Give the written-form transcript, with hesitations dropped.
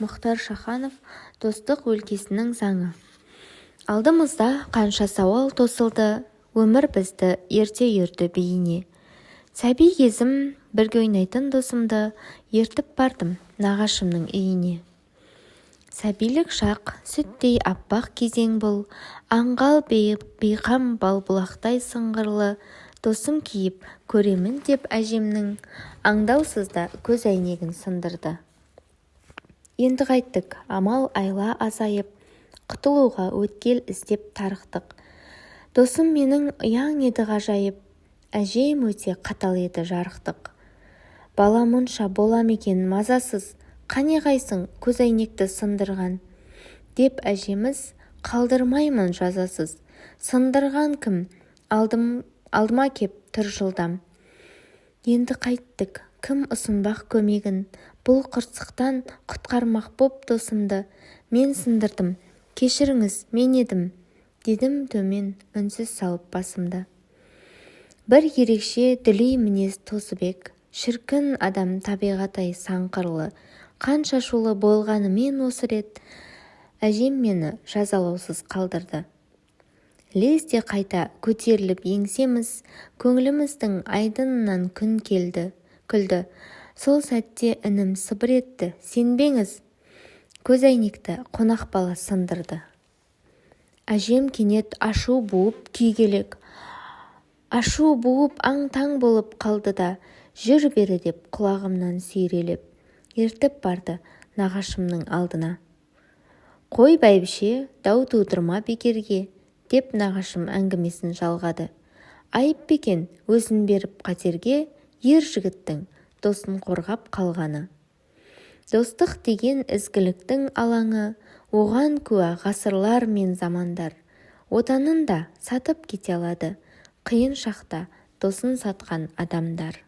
Мұхтар Шаханов. Достық өлкесінің заңы. Алдымызда қанша сауал тосылды, Өмір бізді ерте үйірді биіне. Сәби кезім, бірге ойнайтын досымды Ертіп бардым нағашымның үйіне. Сәбилік шақ сүттей аппақ кезең бұл, Аңғал, бейқам, бал бұлақтай сыңғырлы. Досым киіп көремін деп әжемнің Аңдаусызда көз әйнегін сындырды. Енді қайттік, амал айла азайып, Құтылуға өткел іздеп тарықтық. Досым менің ұяң еді ғажайып, Әжем өте қатал еді жарықтық. «Бала мұнша бола ма екен мазасыз? Қане, қайсың көз әйнекті сындырған?» – деп әжеміз, «Қалдырмаймын жазасыз. Сындырған кім, алдыма кеп тұр жылдам!» Енді қайттік, кім ұсынбақ көмегін Бұл қырсықтан құтқармақ боп досымды? «Мен сындырдым, кешіріңіз, мен едім», – Дедім төмен үнсіз салып басымды. Бір ерекше дүлей мінез тосып ек, Шіркін, адам табиғаты-ай сан қырлы. Қанша ашулы болғанымен осы рет Әжем мені жазалаусыз қалдырды. Лезде қайта көтеріліп еңсеміз, Көңіліміздің айдынынан күн келді, күлді. Сол сәтте інім сыбыр етті: «Сенбеңіз, көз әйнекті қонақ бала сындырды». Әжем кенет ашу буып күйгелек, Ашу буып аң-таң болып қалды да, «Жүр бері», – деп құлағымнан сүйрелеп, Ертіп барды нағашымның алдына. «Қой, бәйбіше, дау тудырма бекерге», – Деп нағашым әңгімесін жалғады. «Айып па екен өзін беріп қатерге Ер жігіттің досын қорғап қалғаны? Достық деген ізгіліктің алаңы, Оған куә ғасырлар мен замандар. Отанын да сатып кете алады Қиын шақта досын сатқан адамдар».